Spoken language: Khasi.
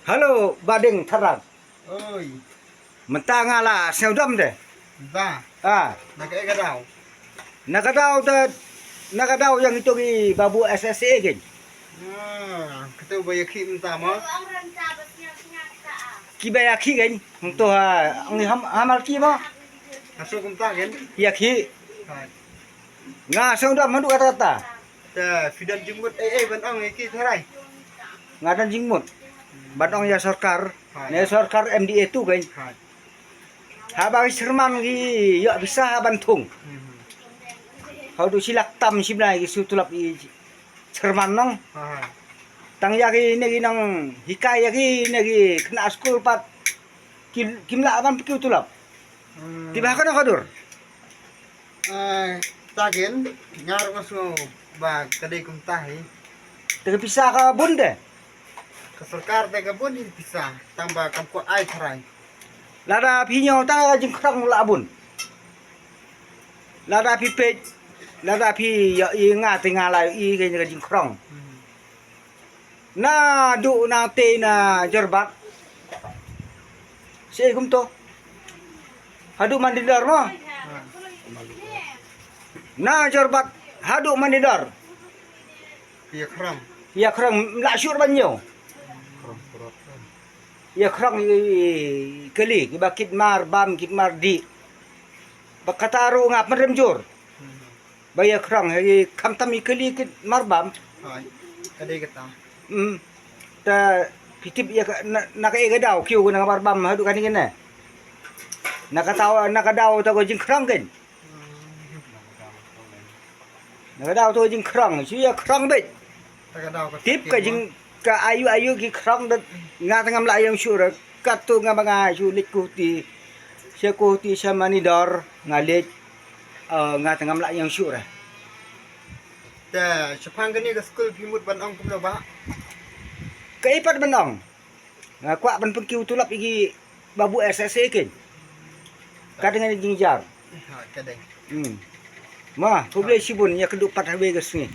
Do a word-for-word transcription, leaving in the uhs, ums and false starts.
Hello, Bading Tharan. Oi. Mynta nga la sngewdom de. Ba. Ah. Na ka ega daw. Na ka daw de, na ka daw yang itu ki babu S S A kan. Ah, kata ba ya ki mynta ma. Ki ba ya ki kan. Untuk ha, ang ham, hamal ki ma. Asu kumta kan. Ya ki. Nga sngewdom mandu kata kata. Ta phi don jingmut ei ei ban ong ïa ki tharai. Nga don jingmut ban ong ïa sorkar. Ne sorkar M D A tu kan. Haba ki chairman ki ïoh pisa ban thung. Haduh shi lak tam shi bnai ki shu tulop i chairman nong. Tang ïa ki ne ki nong hikai ïa ki ne ki khynnah skul pat. Kim lah ban pynkiw tulop. Te ba ha kano ka dur. Tagen nga ruh nga sngew ba ka dei kumta hi. Te ka pisa ka bun de. Ka sorkar te ka bun hi pisa tang ba kam kwah ai tharai. Lada phi ñiew tang ka jingkhrong la bun. Lada phi peit, lada phi ïoh i nga te nga la ïoh i ka jingkhrong. Naduh na te na Jorbat. Shi kumto. Haduh Mandidor mo. Na Jorbat haduh Mandidor. Ïa khrong. Ïa khrong la shur ban ñiew. Ïa khrong i kali kiba kit mar bam kit mar di. Ba kata ruh nga pynrem jur. Ba ïa khrong ha ki khamtam i kali kit mar bam. Hoi. Ka dei kata. Hmm. Ta phi tip ïa ka na, na ka ega daw kiew na ka mar bam haduh kane kane. Na ka taw na ka daw ta ko jingkhrong ken. Na ka daw ta ko jingkhrong shu ïa khrong beit. Tip ka jing ka ayu ayu ki khrong da nga ta ngam la yang shu ra. Kat tu nga ba nga shu leit ku ti. Sha ku ti sha Mandidor nga leit. Nga ta ngam la yang shu ra. Te shaphang kane ka skul phi mut ban ong kumno ba? Ka ipat ban ong. Nga kwah ban pynkiw tulop ïa ki babu S S A ken. Ka dang jingjia. Ka dang. Hmm. Ma, khublei shibun ïa ka duh pat ha wei ka sngi.